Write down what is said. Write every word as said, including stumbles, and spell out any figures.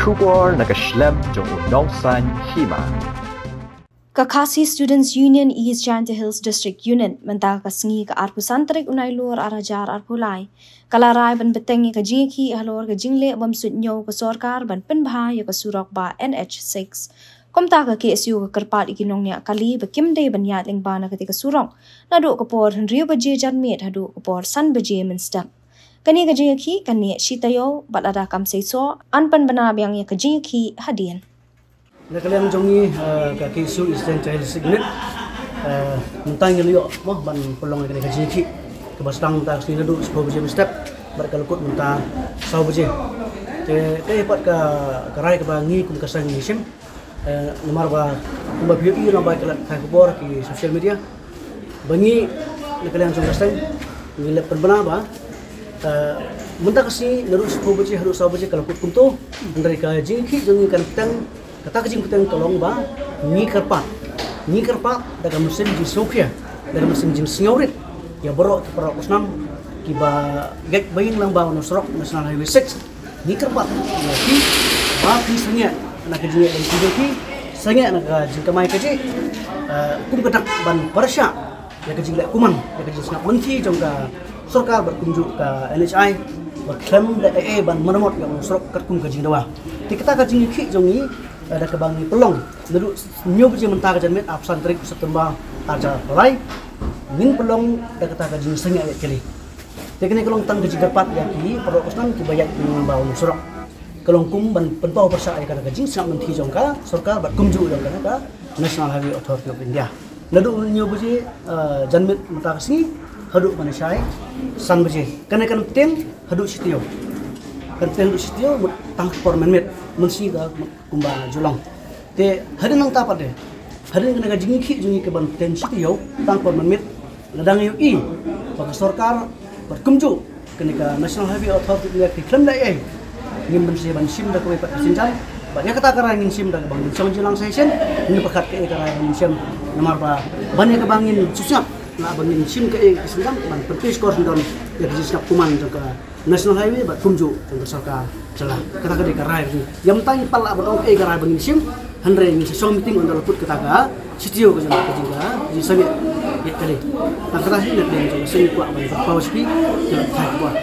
Khubor na ka shlem jong u nongsan hima. Ka Khasi Students Union East Jaintia Hills District Unit mynta ka sngi ka arphew san tarik u Nailur ar hajar arphew lai ka la rai ban bteng ïa ka jingïakhih halor ka jingleh bym suidñiew ka sorkar ban pynbha ïa ka surok ba N H six. Kumta ka K S U ka kyrpad ïa ki nongñiah kali ba kim dei ban ïaid lyngba na katei ka surok naduh ka por hynriew baje janmiet haduh ka por san baje mynstep. Kane ka jingïakhih kan neh shi taïew bad lada kam seisoh yn pynbna biang ïa ka jingïakhih hadien. Na ka liang jong ngi, eh, ka K S U East Jaintia Hills District Unit, eh, mynta ngi la ïoh mo ban pynlong ïa kane ka jingïakhih kaba sdang mynta ka sngi naduh shiphew baje mynstep bad ka la kut mynta saw baje. Te kaei pat ka, ka rai kaba ngi kum ka seng ngi shim, eh, namar ba kumba phi ïohi lyngba ki lad pathai khubor, ki social media, ba ngi na ka liang jong ka seng ngi la pynbna ba, eh, mynta ka sngi naduh shiphew baje haduh saw baje ka la kut kumto, hynrei ka jingïakhih jong ngi kan bteng, kata ka jingbteng ka long ba ngi kyrpad, ngi kyrpad da ka mynsiem jingsngewkhia, da ka mynsiem jingsngewrit ïa baroh ki para khusnam kiba ngeit ba ïeng lyngba u surok National Highway six. Ngi kyrpad ïa phi ba phi sangeh na ka jingïaid lynti jong phi, sangeh na ka jingkamai kajih, eh, kum ka dak ban pyrshah ïa ka jingleh kuman, ïa ka jingsngap mynthi jong ka sorkar bad kumjuh ka N H I ba khlem leh ei ei ban maramot ïa u surok katkum ka jingdawa. Te kata ka jingïakhih jong ngi, eh, da kaba ngi pynlong naduh hynñiew baje mynta ka janmiet, arphew san tarik September ar hajar arphew lai, ngin pynlong da kata ka jingsangeh ïaid kali. Te kane ka long tang ka jingkyrpad ïa ki para khusnam kiba ïaid lyngba u surok. Ka long kum ban pynpaw pyrshah ïa kata ka jingsngap mynthi jong ka sorkar bad kumjuh jong kata ka National Highway Authority of India. Naduh hynñiew baje, eh, janmiet mynta ka sngi haduh ban shai san baje. Kane kan bteng haduh shi taïew. Kan bteng haduh shi taïew mut tang por mynmiet, mynsngi ka kumba ju long. Te hadien nangta pat de, hadien kane ka jingïakhih jong ngi ka ban bteng shi taïew tang por mynmiet, lada ngi ïohi ba ka sorkar bad kumjuh kane ka National Highway Authority of India ki khlem leh ei ei, ngim banse ban shim da kawei pat ka sienjam. Bad ïa kata ka rai ngin shim da kaba ngin shong jingïalang sa shisien, ngin pyrkhat kaei ka rai ba ngin shim. Namar ba ban ïa kaba ngin sngewsngap, la ba ngin shim kaei ka sienjam ban pynpei shkor sngewdon ïa ka jingsngap kuman jong ka National Highway bad kumjuh jong ka sorkar jylla. Kata ka dei ka rai jong ngi. Ym tang ngi pat lah ban ong kaei ka rai ba ngin shim, hynrei ngin sa shong meeting ynda la kut kata ka shi taïew ka jong ka jingka jingsangeh ïaid kali. Tang kata hi na ka liang jong ka seng ngi kwah ban pynpaw sha phi ki lad pathai khubor.